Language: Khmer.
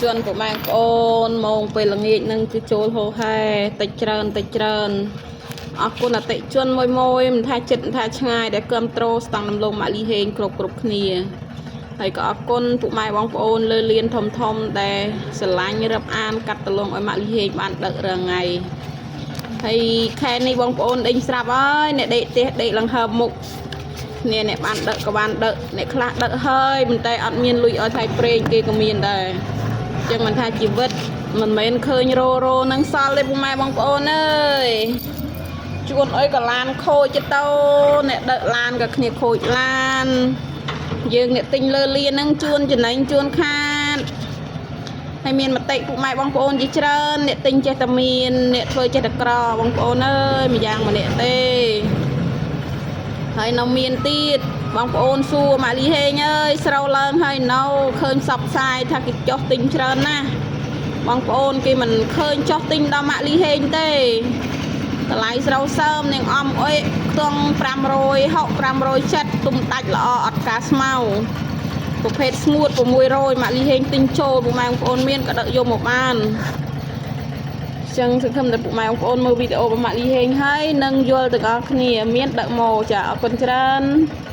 ជនពុកម៉ែបងប្អូនម៉ោងពេលល្ងាចនឹងគឺចូលហោហែតិចច្រើនតិចច្រើនអរគុណអតិជនមួយមួយមិនថាចិត្តមិនថាឆ្ងាយដែលគ្រប់ត្រូលស្តង់ដំឡូងម៉ាក់លីហេងគ្រប់គ្រប់គ្នាហើយក៏អរគុណពុកម៉ែបងប្អូនលើលានធំធំដែលស្រឡាញ់រាប់អានកាត់តលងឲ្យម៉ាក់លីហេងបានដឹករាល់ថ្ងៃហើយខែនេះបងប្អូនដេញស្រាប់ហើយអ្នកដេកផ្ទះដេកលង្ហើមមុខគ្នាអ្នកបានដឹកក៏បានដឹកអ្នកខ្លះដឹកហើយប៉ុន្តែអត់មានលុយឲ្យថៃប្រេងគេក៏មានដែរ ចឹងមិនថាជីវិតមិនមែនឃើញរោរោនឹងសល់ទេពុកម៉ែបងប្អូនអើយជួនអុយក៏ឡានខូចទៅអ្នកដឹកឡានក៏គ្នាខូចឡានយើងអ្នកទិញលើលានហ្នឹងជួនចំណេញជួនខាតហើយមានមតិពុកម៉ែបងប្អូនជាច្រើនអ្នកទិញចេះតែមានអ្នកធ្វើចេះតែក្របងប្អូនអើយម្យ៉ាងម្នាក់ទេហើយនៅមានទៀតបងប្អូនសួរម៉ាលីហេងអើយស្រូវឡើងហើយនៅឃើញសពផ្សាយថាគេចុះទិញច្រើនណាស់បងប្អូនគេមិនឃើញចុះទិញដល់ម៉ាក់លីហេងទេតម្លៃស្រូវសើមនាងអំអុយខ្ទង់560 570ទុំដាច់ល្អអត់ការស្មៅប្រភេទស្ងួត600ម៉ាក់លីហេងទិញចូលពុកម៉ែបងប្អូនមានក៏ដឹកយកមកបានចឹងសង្ឃឹមថាពុកម៉ែបងប្អូនមើលវីដេអូរបស់ម៉ាក់លីហេងហើយនឹងយល់ទាំងអស់គ្នាមានដឹកមកចាអរគុណច្រើន។